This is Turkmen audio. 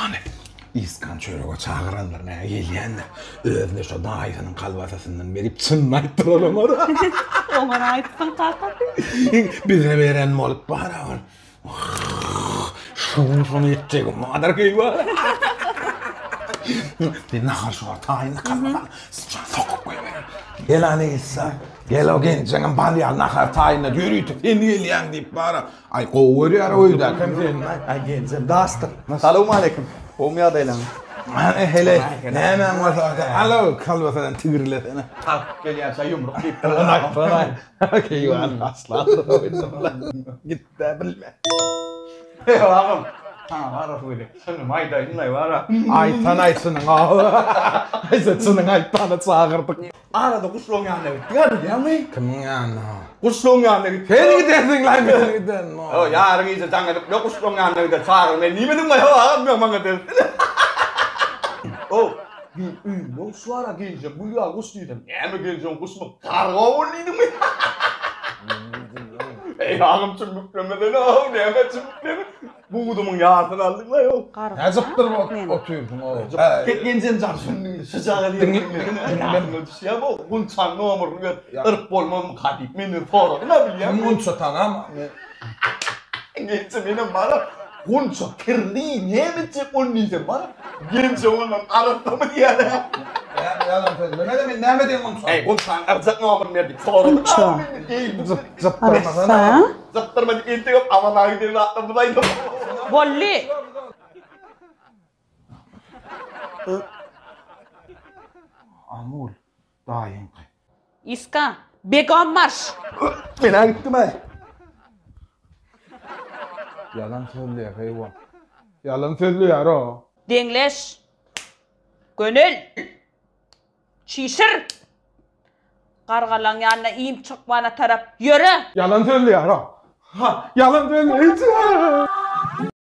Hany, Iskan çörege çagyrandyr, nä gelýändir. Özüne şo daýysynyň kolbasasyndan berip çynyny aýtdyralam ora. Oňa aýtsyň kakasy. Bize beren bolup bar ol. Şu gün şony etjegim bardyr keýwa. Bir nahar şu wagt taýyn kolbasany sıçan sokup goýber. Gel hany Issa. Gel o genjeňem bal ýaly nahar taýynlady ýörite sen gelýäň diýip bara. Aý gowy görýär o öýdäkem seni. Aý genjem daşdyr. Salowmaleýkim. Gowmy ýagdaýlaryňyz? Hany heleý nämäň bolsa al o kolbasadan tigirlesene. Kalkyp gelýänçä ýumruk diýipdir. Aýtsana. Keýwan aslan. Gitdä bilme. Eý agam. Saňa barasy weli. Çynymy aýdaýynlaý bara. Aýtsana aý çynyňy. Aýtsa çynyňy aýtmana çagyrdyk. Arada guşlaryň ýanyna gitdik a bilýäňmi? Kimiň ýanyna? Guşlaryň ýanyna gitdik. Sen gidersiň laý men giderin. Ýo ýarym gije jaň edip ne guşlaryň ýanyna gider çagyr meni diýmediňmi ýo agam men maňa dersene. O bir öýünde guş bar a geljek gül ýaly guş diýsem näme geljegiň guşmy garga ol diýdiňmi? Eý agam çümmüklemesene näme çümmükleme. Bugdumyň ýarsyny aldyň-la ýok. Nä jypdyryp otyrsyň o? Genjem jan şuny şujaga diýip diňle. Düşýär bu Gunçaň nomerini ber. Yryp bolmazmyka diýip menden sorady-la bilýäňmi? Kim Gunça tanam men. Genje menem bara Gunça kirli näme etjek ony diýsem bara Genje ondan arassamy diýýär. Ýalan sözlemede men näme diýen Gunça? Eý Gunçaň yrjak nomerini ber diýip sorady. Gunça. Jypdyrmasana. Jypdyrma diýip entegem Aman aga diýen zatlarymyzy aýdam. Boldy. Amul daýyňky. Iska, begom marş! Men-ä gitdim-aý. Ýalan sözleýär haýwan. Ýalan sözleýär-o. Deňleş. Gönel. Çişir! Gargalaň ýanyna iým çykmana tarap ýöre! Ýalan sözleýär-a. Ha, ýalan sözleýär.